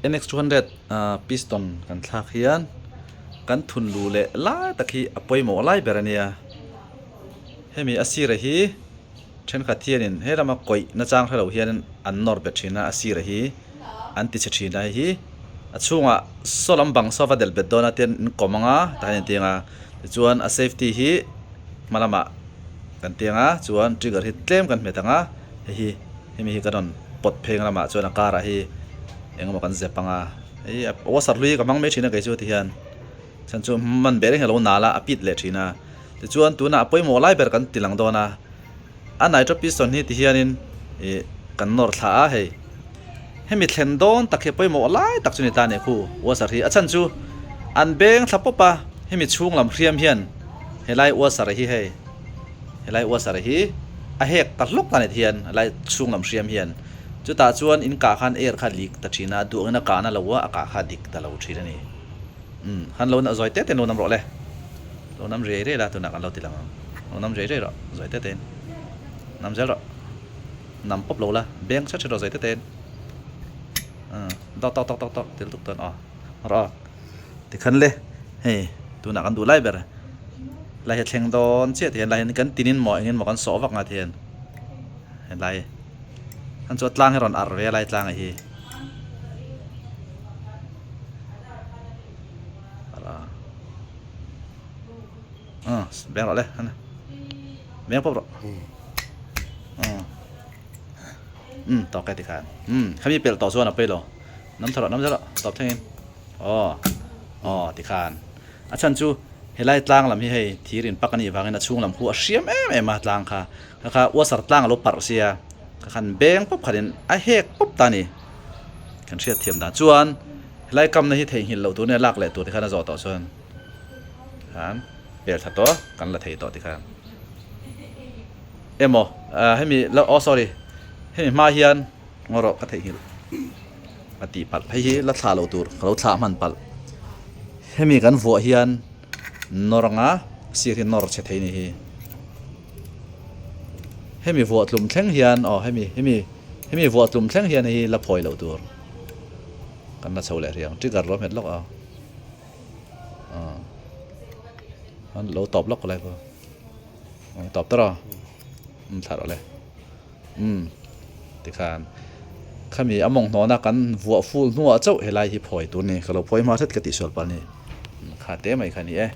NX 200 piston kan thlak hian kan thun luh leh lai tak hi a pawimawh lai ber a nia. Hemi a sirah hi thenkhat hianin he lama kawih nachang hrelo hianin an nawr bet thin a, a sirah hi an ti chhe thin a hei hi a chhungah saw lam bang saw va delh bet dawn a tian an kawm ang a tah hian an ti ang a tichuan a safety hi hma lamah kan ti ang a chuan trigger hi tlem kan hmet ang a hei hi hemi hi kan rawn pawt pheng lamah chuan a karah hi eng emaw kan zep ang a hei a washer hlui hi ka hmang mai thin a kei chu ti hian chhan chu man ber hi a lo nal a a pit leh thin a tichuan tunah a pawimawh lai ber kan ti lang dawn a a nitro piston hi ti hianin ih kan nawr thla a hei hemi thlen dawn tak hi a pawimawh lai tak chu ni ta a ni khu washer hi a chhan chu an beng thla pawp a hemi chhung lam hriam hian helai washer hi hei helai washer hi a hek ta hlawk ta ni ti hian helai chhung lam hriam hian chutah chuan in kah khan air kha leak ta thin a duh angin a kahna lo a a kah kha dik ta lo thin a ni umm han lo zawi tete in lo nam rawh le. Lo nam riai riai la tunah kan lo ti lang ang. Lo nam riai riai rawh zawi te tein. Nam zel rawh. Nam pawp lo la beng hret hret rawh zawi te tein. Umm tawk tawk tawk tawk tawk til tuk chuan aw rawh aw. Tikhan le hei tunah kan duh lai ber lai hi a thleng dawn chiah ti hian lai hian kan tinin maw engin maw kan sawh vak nga ti hian helai han chu a tlang hi a rawn arh ve a lai tlangah hi. Beng rawh le beng pawp rawh um tawk e tikhan um khami pelh tawh chuan a pawi lo nam tha rawh nam zel rawh tawp thlengin aw aw tikhan a chhan chu helai tlang lam hi hei thir in pak a nih vangin a chhung lam khu a hriam em em a tlang kha kha kha uasar tlang a lo parh sia kha khan beng pawp khanin a hek pawp ta a ni kan hriat thiam dan chuan. Helai kamna hi theihnghilh loh tur nia lak leh tur tikhan a zawh tawh chuan khan pel tha tawh kan la thei tawh tikhan emaw hemi la oh sorry hemi hma hian ngaw rawh ka theihnghilh a tih palh hei hi la thlah loh tur ka lo thlah hman palh hemi kan vuah hian nawr anga sir hi nawr chhe thei ni hi hemi vuah tlum thleng hian aw hemi hemi hemi vuah tlum thleng hian hei hi la phawi loh tur. Kan la chho leh riang trigger lo hmet lawk a ah an lo tawp lawk lai pawh tawp ta rawh um thla rawh le um tikhan khami a mawng hnawna kan vuah ful hnuah chauh helai hi phawi tur a ni ka lo phawi hma hret ka tihsual palh a ni kha te mai kha a ni e.